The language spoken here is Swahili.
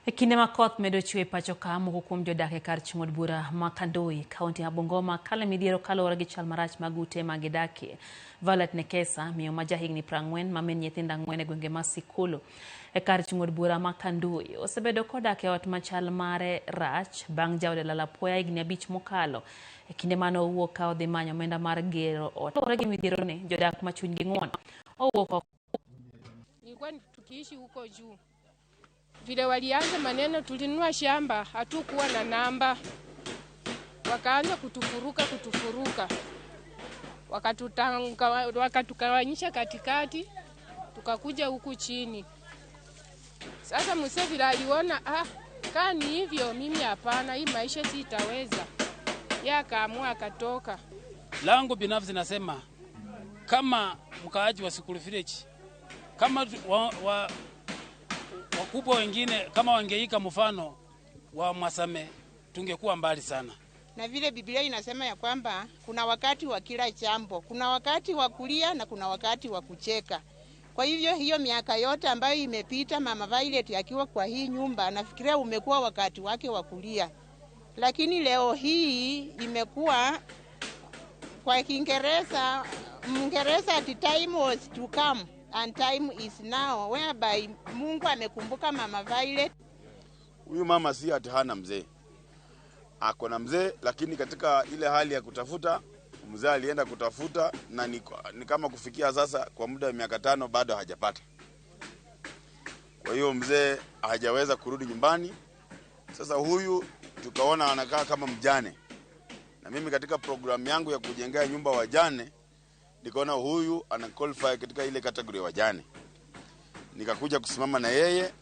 E kinde ma koth medo chwe pacho ka, moko kuom jodak e kar chung' od bura ma Kandui, kaunti ma Bungoma, kalo e midhiero kaluwore gi chal marach mag ute ma gidakie. Violet Nekesa, miyo ma jahigni 40 ma min nyithindo 4 e gwenge ma Sikulu e kar chung' od bura ma Kandui, osebedo kodak e ot ma chal mare rach bang' jaode lal apoya higni 5 mokalo. E kinde mane owuok ka odhi manyo omenda mar gero ot. Kaluwore gi midhieroni, jodak ma chunygi ng'won owuok oko. Nilikuwa tukiishi huko juu. Vile walianza maneno, tulinunua shamba, hatukuwa na namba, wakaanza kutufuruka, wakatukawanyisha katikati, tukakuja huku chini. Sasa mzee vile aliona, kaa ni hivyo, mimi hapana, hii maisha sitaweza. Yeye akaamua akatoka. Langu binafsi nasema kama mkaaji wa Sikulu Village, kama wakubwa wengine kama wangeika mfano wa Mwasame, tungekuwa mbali sana. Na vile Biblia inasema ya kwamba kuna wakati wa kila jambo, kuna wakati wa kulia na kuna wakati wa kucheka. Kwa hivyo hiyo miaka yote ambayo imepita Mama Violet akiwa kwa hii nyumba, nafikiria umekuwa wakati wake wa kulia. Lakini leo hii imekuwa kwa Kiingereza, Mngereza ati time was to come and time is now, whereby Mungu amekumbuka Mama Violet. Huyu mama si ati hana mzee, ako na mzee, lakini katika ile hali ya kutafuta, mzee alienda kutafuta na ni kama kufikia sasa kwa muda wa miaka 5 bado hajapata. Kwa hiyo mzee hajaweza kurudi nyumbani. Sasa huyu tukaona anakaa kama mjane, na mimi katika programu yangu ya kujengea nyumba wajane nikaona huyu ana qualify katika ile category ya wajane. Nikakuja kusimama na yeye